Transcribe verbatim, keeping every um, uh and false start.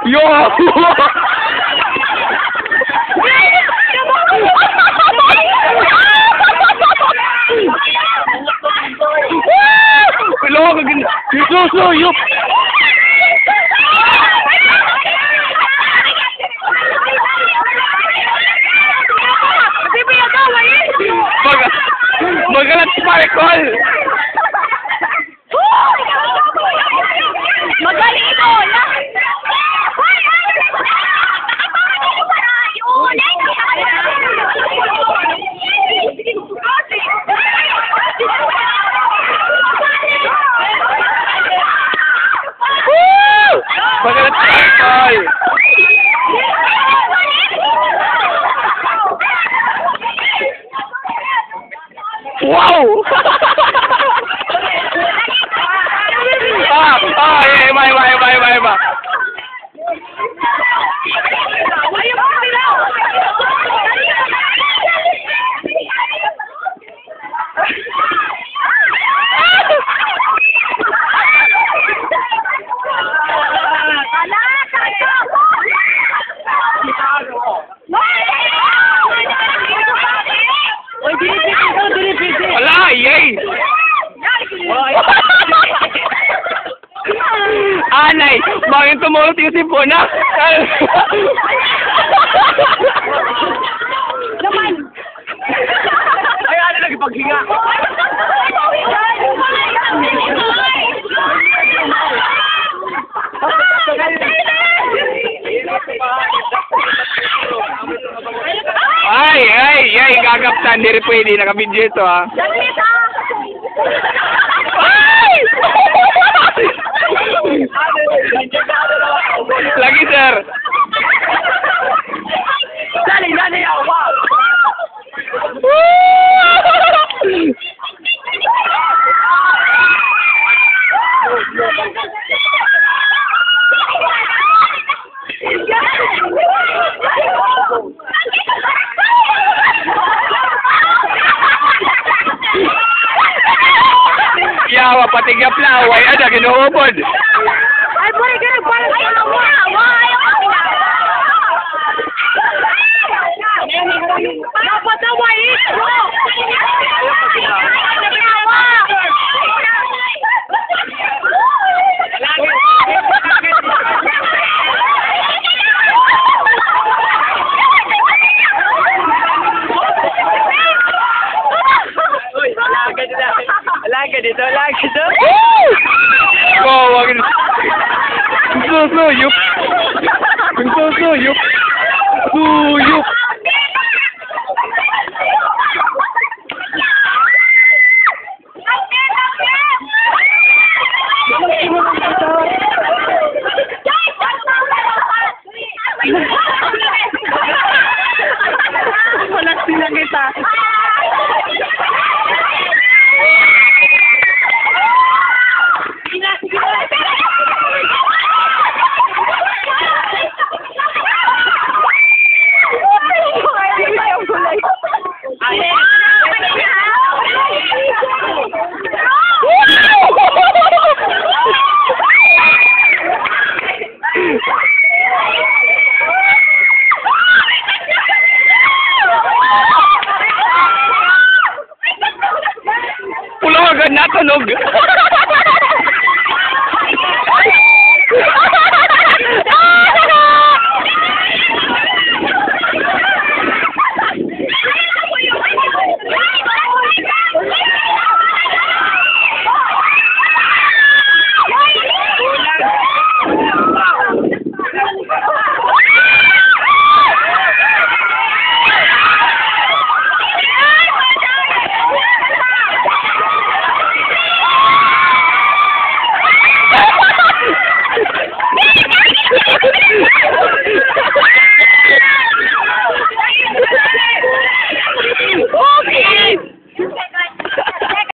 Yo! Wala ka gin-, suso, yup! Mag-, magalat si Michael! Magaling ito, wala. Woo! Magaling, Michael! Wow! Ah, ah, yeah, iba, iba, iba, iba, iba. Uy, dili pwede ito, dili pwede. Wala, yay! Anay, bangin tumulog yung sipon, ha? Naman. Ay, ano lagi paghinga? Ay, ay, ay, gagaptan. Diri pwede. Nakabidyo ito, ha. Ay! Lagi, sir. Dali, dali, awa. Yawa, pati gapla, way ada, ginuubod. Ay, pwede ka nagpalit sa awa. Dapat na way ito. Uy, alaga dito. Alaga dito, alaga dito. Kawawa gid. Susuyop. Susuyop. Suyop. Walang sila kita. Pulagan, natunog.